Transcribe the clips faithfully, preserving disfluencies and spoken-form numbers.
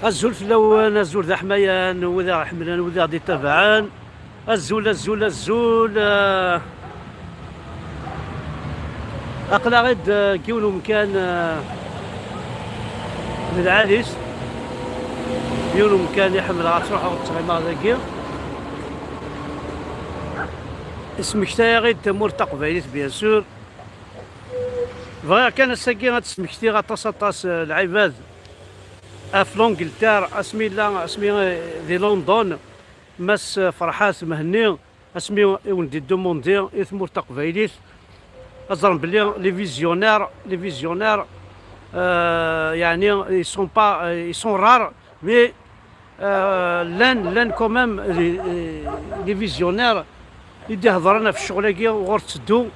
Azul fell-awen, azul d aḥmayan, wid aɣ-ḥemmlen, wid aɣ-d-itabaɛen. Azul, azul, azul. Eh, aql-aɣ-id, eh, deg yiwen umkan, eh, d lɛali-s. Yiwen umkan i ḥemmleɣ ad truḥeɣ ad ttɣimaɣ dagi. Ismektay-aɣ-id tamurt taqbaylit, bien sûr. Bɣiɣ kan ass-agi ad d-smektiɣ aṭas, aṭas, eh, lɛibad ɣef l'Angleterre, asmi yella, asmi, eh, di London, Mass Ferḥat Mhenni, asmi i wen-d-idumundi i tmurt taqbaylit, ad ẓren belli les visionnaires, les visionnaires, euh, yeɛni, ils sont pas, euh, ils sont rares, mais, euh, llan, llan quand même les, les visionnaires i d-ihedren ɣef ccɣel-agi uɣur tetteddu.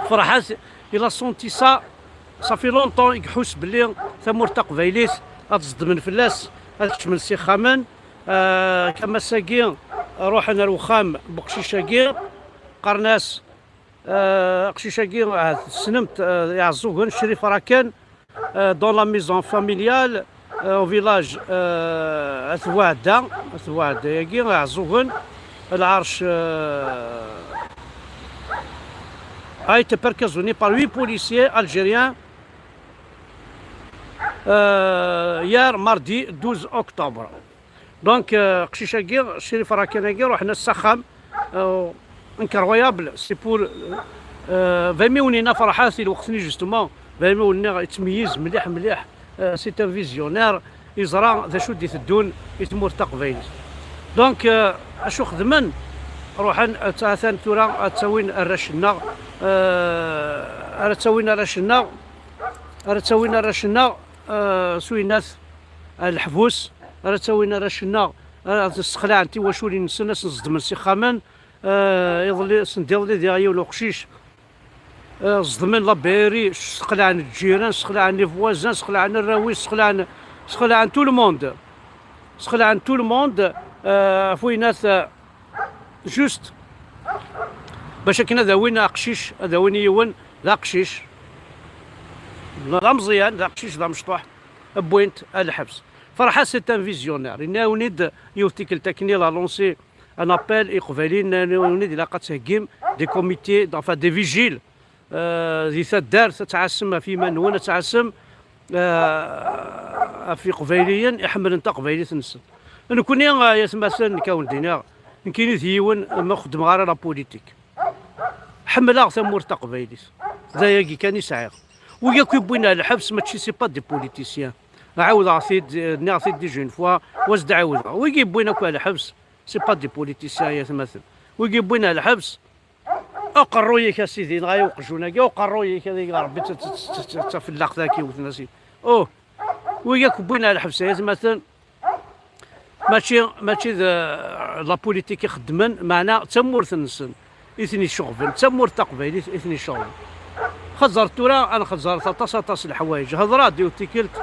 Ferḥat, il a senti ça, ça fait longtemps i iḥuss belli tamurt taqbaylit ad ẓedmen fell-as, ad kecmen s ixxamen. Ah, am ass-agi ruḥen ar uxxam n uqcic-agi, qqaren-as, ah, aqcic-agi, ah, tessnem-t, ah, Iɛeẓẓugen, Crif Raken, ah, dans la maison familiale, ah, au village, ah, At Buɛedda, At Buɛedda-agi, Iɛeẓẓugen, lɛerc, ah, a été perquisitionné par huit policiers algériens, euh, hier mardi douze octobre. Donc, euh, aqcic-agi, Crif Raken-agi, ruḥen-as s axxam, euh, incroyable, c'est pour, euh, euh, d amiwen-ina Ferḥat i lweqt-nni, justement, d amiwen-nni yettmeyyiz mliḥ, mliḥ, euh, c'est un visionnaire, yeẓra d acu d-iteddun i tmurt taqbaylit. Donc, euh, acu xedmen? Ruḥen, atan tura ad ttawin arrac-nneɣ, euh, ara ttawin arrac-nneɣ, ara ttawin arrac-nneɣ, euh, s uyennat ar leḥbus, ara ttawin arrac-nneɣ, ara ssexlaɛen tiwaculin-nsen, ad sen-ẓedmen s ixxamen. Euh, iḍelli, send iḍelli diɣ yiwen uqcic, euh, ẓedmen la B R I, sexlaɛen lǧiran, sexlaɛen les voisins, sexlaɛen arraw-is, sexlaɛen, sexlaɛen tout le monde. Sexlaɛen tout le monde, euh, ɣef uyennat, euh, juste bac akken ad awin aqcic, ad awin yiwen d aqcic, d ameẓyan, d aqcic, d amecṭuḥ, wwin-t ar lḥebs. Ferḥat, c'est un visionnaire. Yenna-awen-id yiwet tikkelt akken il a lancé un appel i Iqbayliyen, yenna-awen-id ilaq ad theggim des comités, enfin des vigiles, euh, di taddart, ad tɛassem ɣef yiman-nwen, ad tɛassem, euh, ɣef Iqbayliyen iḥemmlen taqbaylit-nsen. Nekkni, euh, ay atmaten, nekk ad wen-d-iniɣ, nekkini d yiwen, ma xeddmeɣ ara la politique. Ḥemmleɣ tamurt taqbaylit. D ayagi kan i sɛiɣ. Wi akk yewwin ar lḥebs, mačči, c'est pas des politiciens. Ɛawdeɣ-t-id, nniɣ-t-id déjà une fois, wa s-d-ɛawdeɣ. Wi yewwin akk ar lḥebs, c'est pas des politiciens, ay atmaten. Wi yewwin ar lḥebs, aqerruy-ik a sidi, neɣ ay uqjun-agi, aqerruy-ik, ad ig Rebbi d ta-, ta-, ta-, ta-, tafellaɣt-agi iwten a sidi. Oh, wi akk wwin ar lḥebs, ay atmaten, mačči, mačči d, eh, la politique i xeddmen, meɛna d tamurt-nsen i ten-iceɣben, d tamurt taqbaylit i ten-iceɣben. Xeẓẓret tura, ad nxeẓẓret aṭas, aṭas n leḥwayeǧ. Hedreɣ-d yiwet tikkelt,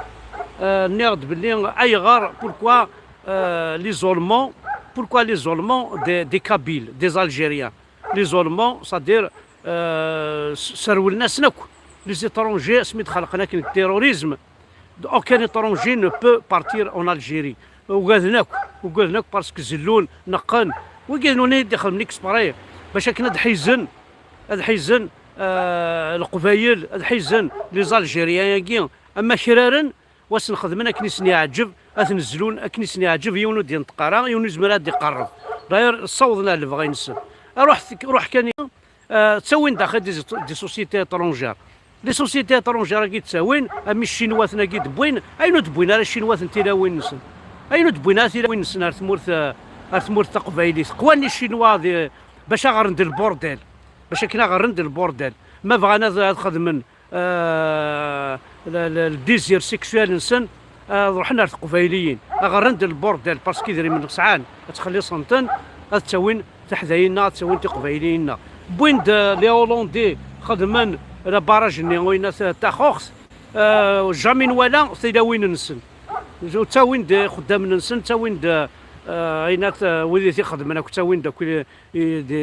eh, nniɣ-d belli ayɣer, pourquoi, eh, l'isolement, pourquoi l'isolement des, des Kabyles, des Algériens? L'isolement, c'est-à-dire, euh, s-, serwlen-asen akk. Les étrangers, asmi d-xelqen akken terrorisme, aucun étranger ne peut partir en Algérie. Ugaden akk, ugaden akk parce que zellun, neqqen. Wigi d nuni i d-ixedmen exprès bac akken ad ḥizen, ad ḥizen, euh, Leqbayel, ad ḥizen les Algériens-agi, am akraren, wa sen-xedmen akken i sen-iɛǧeb, ad ten-zlun akken i sen-iɛǧeb, yiwen ur d-yenṭeq ara, yiwen ur yezmir ad d-iqerreb. D'ailleurs, ssawḍen ar lebɣi-nsen. Ruḥ, ruḥ kan, euh, ttawin-d axi des, des sociétés étrangères. Les sociétés étrangères-agi d-ttawin, am Icinwaten-agi d-wwin, ayen ur d-wwin ara Icinwaten tilawin-nsen. Ayen ur d-wwin ara tilawin-nsen ar tmurt, euh, ar tmurt taqbaylit. Qwan Icinwa di, bac ad ɣren-d lburdel. Bac akken ad ɣren-d lburdel. Ma bɣan ad, ad xedmen euh, le, le, le désir sexuel-nsen, euh, ad ruḥen ar teqbayliyin, ad ɣren-d lburdel, parce que idrimen sɛan, ad ttxelliṣen-ten, ad ttawin tiḥdayin-nneɣ, ad ttawin tiqbayliyin-nneɣ. Wwin-d, euh, les Hollandais, xedmen le barrage-nni, winna ta-, taxuxt, euh, jamais nwala tilawin-nsen. Ttawin-d ixeddamen-nsen, ttawin-d, euh, ayna t-, wid i t-ixedmen akk, ttawin-d akk i, di,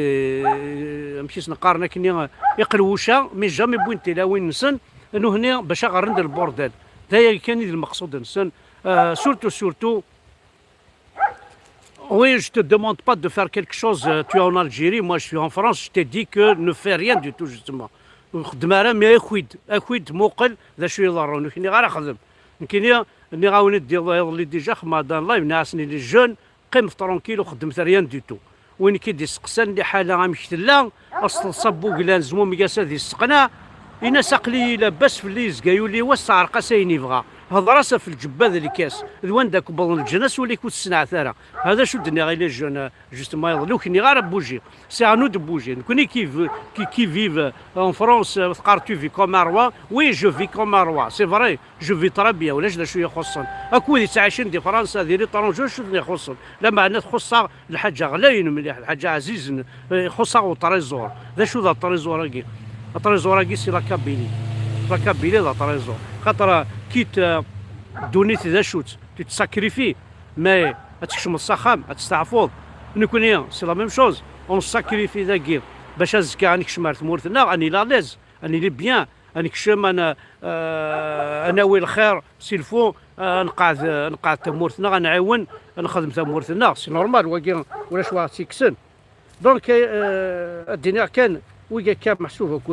amek i sen-qqaren akkenni, iqelwuca, mais jamais wwin tilawin-nsen, nuhni bac ad ɣren-d lburdel. D aya kan i d lmeqsud-nsen, Euh, surtout, surtout, oui, je te demande pas de faire quelque chose, euh, tu es en Algérie, moi je suis en France, je t'ai dit que ne fais rien du tout, justement. Ur xeddem ara, mais akwid, akwid, muqel, d acu yeḍerrun, ur k-nniɣ ara xdem. Nekkini, nniɣ-awen-d iḍ-, iḍelli déjà, xedmeɣ-d un live, nniɣ-asen i les jeunes, qqimet tranquille, ur xeddmet rien du tout. Win i k-id-isteqsan liḥala amek tella, as-teḍsa n wuglan, zmumeg-as ad isteqneɛ, in-as aql-iyi labas, fell-i yezga yuli wass, teɛreq-as ayen yebɣa. Hḍer-as ɣef lǧebba d lkas, d wanda k-wwḍen leǧnas, ul-ik ur t-ssenɛet ara. Hada acu d-nniɣ i les jeunes, justement, iḍelli ur k-nniɣ ara bouger. C'est à nous de bouger. Nekkni qui, qui, qui vivent en France, euh, teqqar tu vis comme un roi. Oui, je vis comme un roi, c'est vrai. Je vis très bien, ulac d acu ixuṣṣen. Akk wid yettɛicin di Fransa, di l'étranger, acu ten-ixuṣṣen? Lameɛna txuṣṣ-aɣ lḥaǧa ɣlayen mliḥ, lḥaǧa ɛzizen, eh, ixuṣṣ-aɣ uṭriẓur. D acu d aṭriẓur-agi? Aṭriẓur-agi, c'est la Kabylie. La Kabylie d aṭriẓur. Xaṭer, eh, quitte, eh, ddunit d acu-tt, tu te sacrifies, mais ad tkecmeḍ s axxam, ad testeɛfuḍ. Nekkni, c'est la même chose. On se sacrifie dagi bac azekka ad nekcem ar tmurt-nneɣ, ad nili à l'aise, ad nili bien, ad nekcem, ad n-, eh, ad nawi lxir, s'il faut, eh, ad nqeɛɛed, ad nqeɛɛed tamurt-nneɣ, ad nɛiwen, ad nexdem tamurt-nneɣ. C'est normal, wagi ulac wa ɣ-tt-yekksen. Donc, eh, ad d-iniɣ kan, wigi akka meḥsub akk,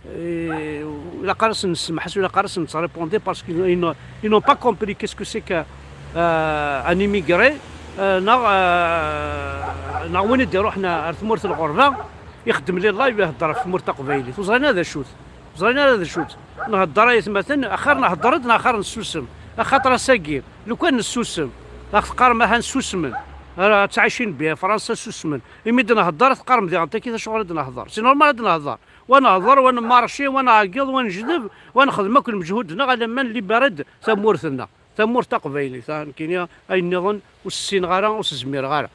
eh, ilaq ara sen-nsemmeḥ, ilaq ara sen-nettrépondre parce qu'ils n'ont, ils n'ont, ils n'ont pas compris qu'est-ce que c'est que, eh, un immigré, eh, neɣ, eh, neɣ win i d-iruḥen ar tmurt n lɣerba, ixeddem les lives, ihedder ɣef tmurt taqbaylit. Ur ẓrin ara d acu-t. Ur ẓrin ara d acu-tt. Nhedder ay atmaten, axir nhedder-d neɣ axir nessusem. Axaṭer ass-agi, lukan nessusem, ad ɣ-teqqarem aha nsusmen, ara ttɛicin bi Fransa susmen. Imi d-nhedder, ad teqqarem diɣen taki d acuɣer i d-nehder. C'est normal ad nehder. Wa nehder, wa nemmarci, wa nɛeggeḍ, wa nejdeb, wa nexdem akk lmeǧhud-nneɣ alamma nliberi-d tamurt-nneɣ. Tamurt taqbaylit, ha, nekkini ayen nniḍen ur s-ssineɣ ara, ur s-zmireɣ ara.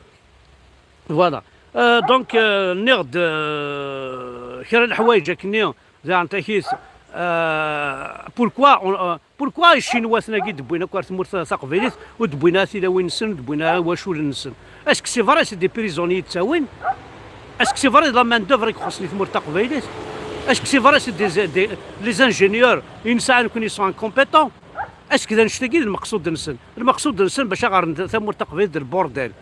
Voilà. Euh, donc, euh, nniɣ-d, euh, kra n leḥwayeǧ akkenni, daɣen takit, euh, pourquoi on, euh, pourquoi Icinwaten-agi d-wwin akk ar tmurt taqbaylit, ur d-wwin ara tilawin-nsen, ur d-wwin ara wacul-nsen? Est-ce que c'est vrai, c'est des prisonniers i d-ttawin? Est-ce que c'est vrai, de la main d'œuvre i ixuṣṣen i tmurt taqbaylit? Est-ce que c'est vrai, c'est des, des, les ingénieurs i nesɛa nekkni sont incompétents? Est-ce que d annect-agi i d lmeqsud-nsen? Lmeqsud-nsen bac ad ɣren tamurt taqbaylit d lburdal.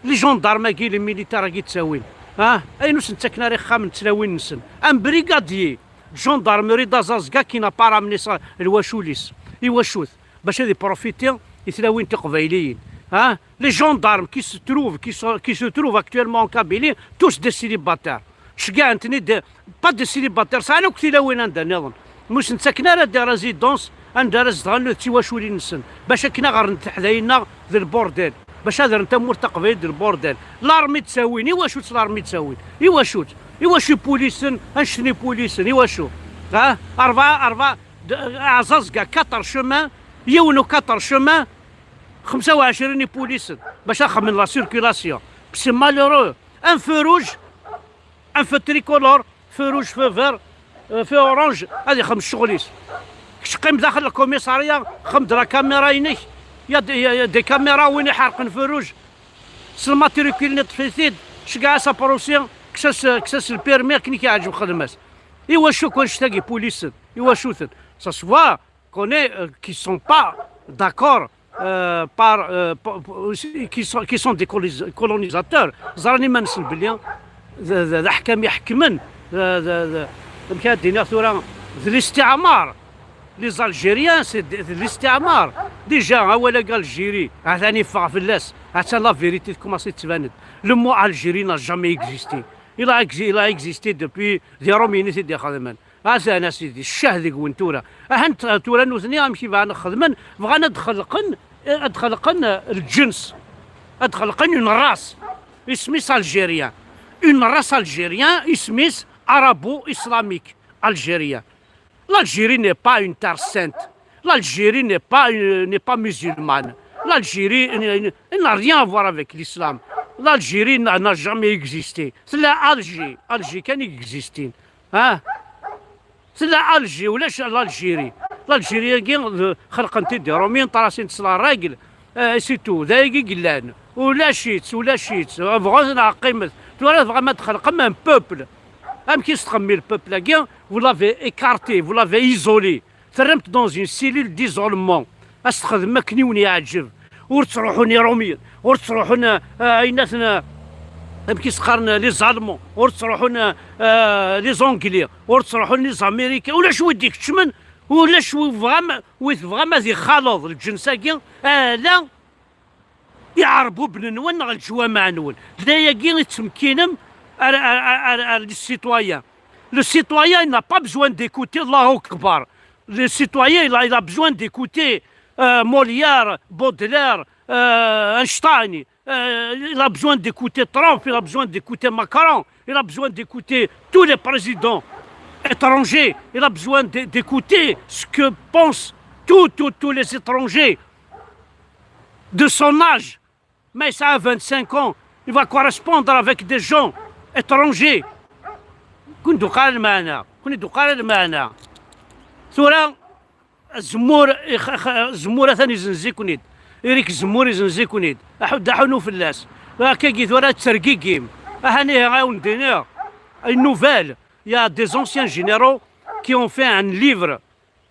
Les gendarmes-agi, les militaires-agi ttawin, ah, ayen ur sen-ttaken ara ixxamen d tlawin-nsen. Un brigadier de gendarmerie d'Azazga qui n'a pas ramené sa, lwacul-is. I wacu-t? Bac ad iprofiti i tlawin tiqbayliyin. Ah, les gendarmes qui se trouvent, qui sont, qui se trouvent actuellement en Kabylie, tous des célibataires. Ceggɛen-ten-id, pas des célibataires, sɛan akk tilawin anda nniḍen. Ur sen-ttaken ara des résidences anda ara zedɣen d tiwaculin-nsen, bac akken ad ɣren teḥdayin-nneɣ d lburdal, bac ad rren tamurt taqbaylit d lburdal. L'armée ttawin, i wacu-tt l'armée ttawin? I wacu-tt? I wacu ipulisen, annect-nni ipulisen, i wacu? Ha? Rebɛa, rebɛa, d-, Azazga, quatre chemins, yiwen u quatre chemins, xemsa u ɛecrin ipulisen, bac ad xedmen la circulation. C'est malheureux. Un feu rouge, un feu tricolore, feu rouge, feu vert, euh, feu orange, ad ixdem ccɣel-is. Kečč qqim daxel lkumisarya, xdem-d la caméra-inek, y a des, y a, y a des caméras, win iḥerqen feu rouge, s lmatricule-nni ṭṭef-it-id, ceggeɛ-as aprusi, kkes-as, kkes-as le permis akken i k-iɛǧeb xdem-as. I wacu akk annect-agi ipulisen? I wacu-ten? Ça se voit qu'on est, euh, qui sont pas d'accord, euh, par, euh, pa-, pa-, qui sont, qui sont des colis-, colonisateurs. Ẓran iman-nsen belli d, d, d aḥkam iḥekmen, d, d, d, amek ad d-iniɣ tura, d listiɛmar. Les Algériens, c'est de, de listiɛmar. Déjà, awal-agi Algérie, atan iffeɣ fell-as, atan la vérité tkumaṣi tettban-d. Le mot Algérie n'a jamais existé. Il a exi-, il a existé depuis des Romains i t-id-ixedmen. Atan a sidi, ccah deg-wen tura. Ahan t-, tura nutni amek i bɣan xedmen, bɣan ad xelqen, ad xelqen, eh, lǧens. Ad xelqen une race. Isem-is algérien. Une race algérien, isem-is arabo-islamique algérien. L'Algérie n'est pas une terre sainte. L'Algérie n'est pas, euh, n'est pas musulmane. L'Algérie, euh, n'a rien à voir avec l'islam. L'Algérie n'a, n'a jamais existé. C'est l'Alger. Alger, kan i existin. Hein? C'est l'Alger, ulac l'Algérie. L'Algérie-agi, euh, xelqen-tt-id Iṛumyen, tracin-tt la règle. Euh, c'est tout. D ayagi i yellan. Ulac-itt, ulac-itt. Bɣut neɣ qqimet. Tura tebɣam ad txelqem un peuple. Amek i s-txemmem le peuple-agi? Vous l'avez écarté, vous l'avez isolé. Terram-t dans une cellule d'isolement. Ad s-texdem akken i wen-yeɛǧeb. Ur ttruḥun Iṛumyen, ur ttruḥun, eh, aynaten, eh, amek i s-qqaren, eh, les Allemands, ur ttruḥun, eh, eh, les Anglais, ur ttruḥun les Américains. Ulac wi d-ikeččmen, ulac wi tebɣam, wi tebɣam ad ixaleḍ lǧens-agi, ala iɛerbuben-nwen neɣ leǧwameɛ-nwen. D ayagi i tettmekkinem ar, ar, ar, ar, ar les citoyens. Le citoyen, il n'a pas besoin d'écouter Allahu Akbar. Le citoyen, il a, il a besoin d'écouter, euh, Molière, Baudelaire, euh, Einstein. Euh, il a besoin d'écouter Trump, il a besoin d'écouter Macron, il a besoin d'écouter tous les présidents étrangers, il a besoin de, d'écouter ce que pensent tous, tous, tous les étrangers de son âge. Mais ça a vingt-cinq ans, il va correspondre avec des gens étrangers. Kun duqal mana, kun duqal mana. Tura, Zemmour, ix-, ix-, Zemmour atan izenz-iken-id. Eric Zemmour izenz-iken-id. Aḥu-, d aḥunu fell-as. Akkagi tura ttergigim. Ahan ihi a wen-d-iniɣ. Une nouvelle. Il y a des anciens généraux qui ont fait un livre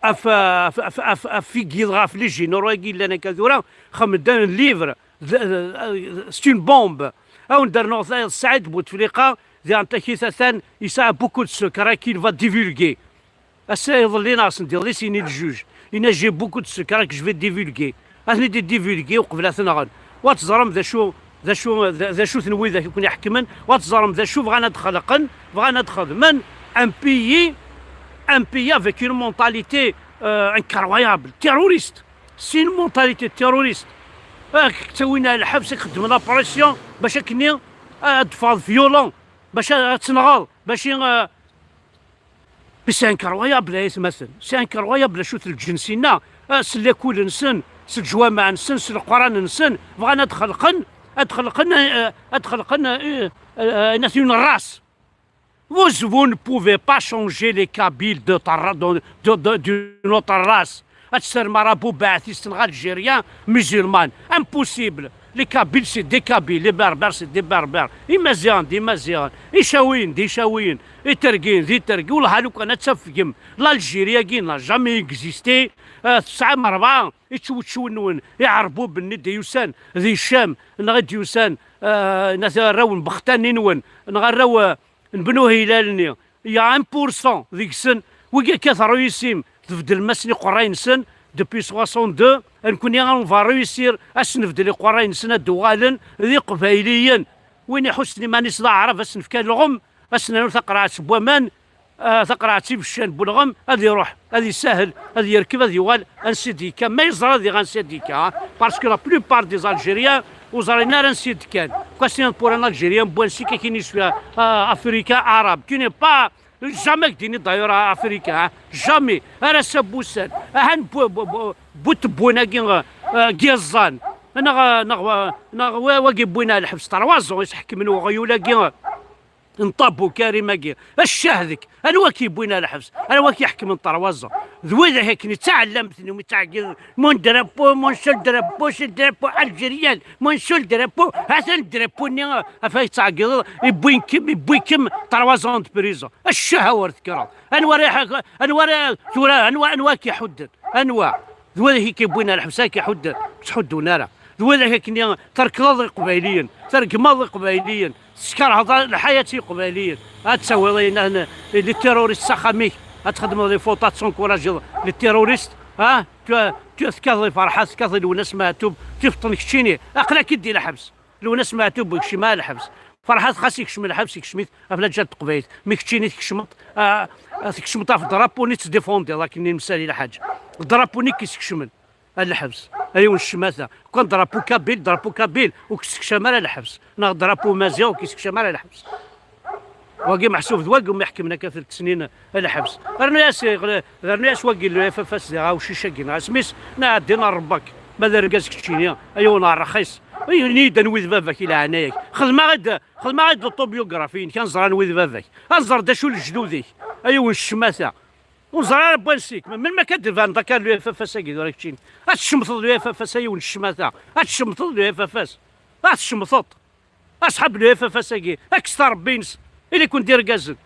af, af, af, af, af, ɣef les généraux-agi yellan akka tura. Xedmen un livre. C'est une bombe. A wen-d-rnuɣ tayeḍ Saɛid Bouteflika, di Antakya atan, yesɛa beaucoup de secrets qu'il va divulguer. Ass-a iḍelli neɣ send iḍelli, c'est le juge. Il a dit, j'ai beaucoup de secrets que je vais divulguer. Ad ten-id-divulguer uqbel ad t-nɣen. Wa teẓrem d acu, d acu, d, d acu-ten widak i ken-iḥekmen. Wa teẓrem d acu bɣan ad xelqen, bɣan ad xedmen un pays, un pays avec une mentalité, euh, incroyable, terroriste. C'est une mentalité terroriste. Ak ttawin ar lḥebs, ak xeddmen la pression bac akken ad teffɣeḍ violent, bac ad tenɣeḍ, bac i, euh, Mais c'est incroyable, ay atmaten. C'est incroyable, acu-t lǧens-inna. Ah, s lakul-nsen, s leǧwameɛ-nsen, s leqran-nsen, bɣan ad xelqen, ad xelqen, eh, ad xelqen, eh, eh, eh, une race. Vous, vous ne pouvez pas changer les Kabyles de ta ra-, de, de, de, d'une autre race. Ad tessarem arabu, baɛtis, neɣ algérien, musulman. Impossible. Les Kabyles, c'est des Kabyles. Les Berbères, c'est des Berbères. Imaziɣen, d Imaziɣen. Icawiyen, d Icawiyen. Itergiyen, d Itergiyen. Wellah, lukan ad tafgem l'Algérie-agi n'a jamais existé. Euh, tesɛam rebɛa ičewčewen-nwen, iɛerbuben-nni d-yusan di Ccam, neɣ i d-yusan, euh, nat arraw n Bextani-nwen, neɣ arraw, euh, n Bnu Hilal-nni, il y a un pour cent deg-sen, wigi akka terruyisim, tbeddlem-asen iqerray-nsen, depuis soixante-deux, nekkni on va réussir ad s-nbeddel iqerray-nsen, ad d-uɣalen d iqbayliyen. Win iḥussen iman-is d aɛrab, ad s-nefk alɣem, ad s-nernu taqerɛet n waman, ah, taqerɛet ibeccan n welɣem, ad iruḥ, ad isahel, ad yerkeb, ad yuɣal ansi d-yekka. Ma yeẓra diɣ ansi d-yekka, hein? Parce que la plupart des Algériens ur ẓrin ara ansi d-kkan. Quoi, c'est pour un Algérien, bon, si quelqu'un est, euh, africain, arabe, tu n'es pas, jamais k-d-ini d'ailleurs africain, hein? Jamais. Ar ass-a n wussan. Ahan bu-, bu-, bu-, bu tewwin-agi, euh, euh, n yiẓẓan. Neɣ, euh, neɣ, euh, neɣ wa-, wagi wwin ar lḥebs trois ans, i s-ḥekmen uɣyul-agi, euh, n Ṭabu Karim-agi. Ccah deg-k. Anwa k-yewwin ar lḥebs? Anwa k-iḥekmen trois ans? D widak akken i d taɛellamt-nwen, i ttɛeggiḍen, mon drapeau, mon seul drapeau, c'est le drapeau algérien, mon seul drapeau, atan drapeau-nni, ɣef ay tettɛeggiḍeḍ, yewwin-kem, yewwi-kem trois ans de prison. Ccah a wer tekkreḍ. Anwa ara iḥak-, anwa ara tura, anwa, anwa k-iḥudden? Anwa? D widak i k-yewwin ar lḥebs, ara k-iḥudden, ur k-ttḥuddun ara. D widak akken i terkleḍ Iqbayliyen, tregmeḍ Iqbayliyen, teskerheḍ lḥayat i Iqbayliyen. Ad tawiḍ ayen, les terroristes s axxam-ik, ad txedmeḍ les photos, ad tencouragiḍ les terroristes, ha? Tu, tu tekkateḍ i Ferḥat, tekkateḍ i Lwennas Meɛtub, tifeṭṭen keččini, aql-ak-id di lḥebs. Lwennas Meɛtub ur yekcim ara lḥebs. Ferḥat xas yekcem lḥebs, yekcem-it ɣef lǧal n teqbaylit. Mi keččini tkecmeḍ, ah, ah, tkecmeḍ ɣef drapeau-nni tettdifundiḍ akken i nemsali lḥaǧ. Drapeau-nni i k-iskecmen ar lḥebs. A yiwen ccmata. Kan drapeau kabyle, drapeau kabyle, ur k-issekcam ara lḥebs. Neɣ drapeau maziɣ ur k-issekcam ara lḥebs. Wagi meḥsub d wagi umi ḥekmen akka telt snin lḥebs. Rnu-yas, rnu-yas wagi le F F S diɣ, awcic-agi, neɣ isem-is, neɣ ɛeddi neɣ rebbak. Ma d argaz keččini, ay wen rxis. Ini-d anwi d baba-k i leɛnaya-k. Xedmeɣ-id, xedmeɣ-id l'autobiographie-inek, ad nẓer anwi d baba-k. Ad nẓer d acu lejdud-ik. Ay wen ccmata. Ur nẓer ara n wansi-k. Melmi akka d-tbaneḍ akka le F F S-agi tura keččini? Ad tcemteḍ le F F S, ay wen ccmata. Ad tcemteḍ le F F S. Ad tcemteḍ. Asḥab le F F S-agi, ad k-kkes rebbi-ines, ili-ken d irgazen.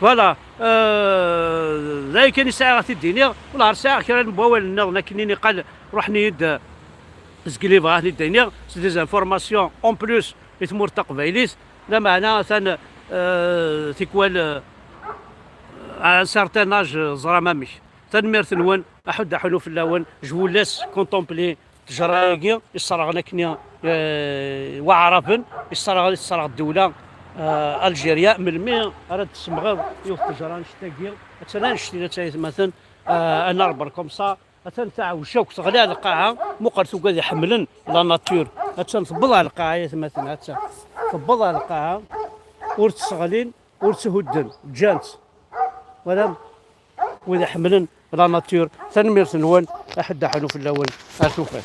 Voilà. Euh, d ayen kan i sɛiɣ ad t-id-iniɣ. Wala ar sɛiɣ kra n wawal nniḍen akken i niqal, ruḥen-iyi-d, euh, zgel i bɣiɣ ad t-id-iniɣ. C'est des informations en plus i tmurt taqbaylit. Lameɛna atan, euh, tikwal, euh, à un certain âge, euh, ẓram amek. Tanemmirt-nwen, aḥud aḥunu fell-awen. Je vous laisse contempler ttejra-agi isserɣen akken, eh, waɛraben, isserɣ, isserɣ ddewla, eh, Algérie. Melmi ara d-tessemɣeḍ yiwet ttejra annect-agi? Attan annect-in, attan aytmaten, eh, un arbre comme ça. Attan taɛewja akk teɣli ar lqaɛa. Muqel tugad iḥemmlen la nature. Attan tewweḍ ar lqaɛa, aytmaten, attan tewweḍ ar lqaɛa. Ur tt-sseɣlin, ur tt-hudden, ǧǧan-tt. Walam, wid iḥemmlen la nature. Tanemmirt-nwen, aḥed aḥunu fell-awen. Ar tufat.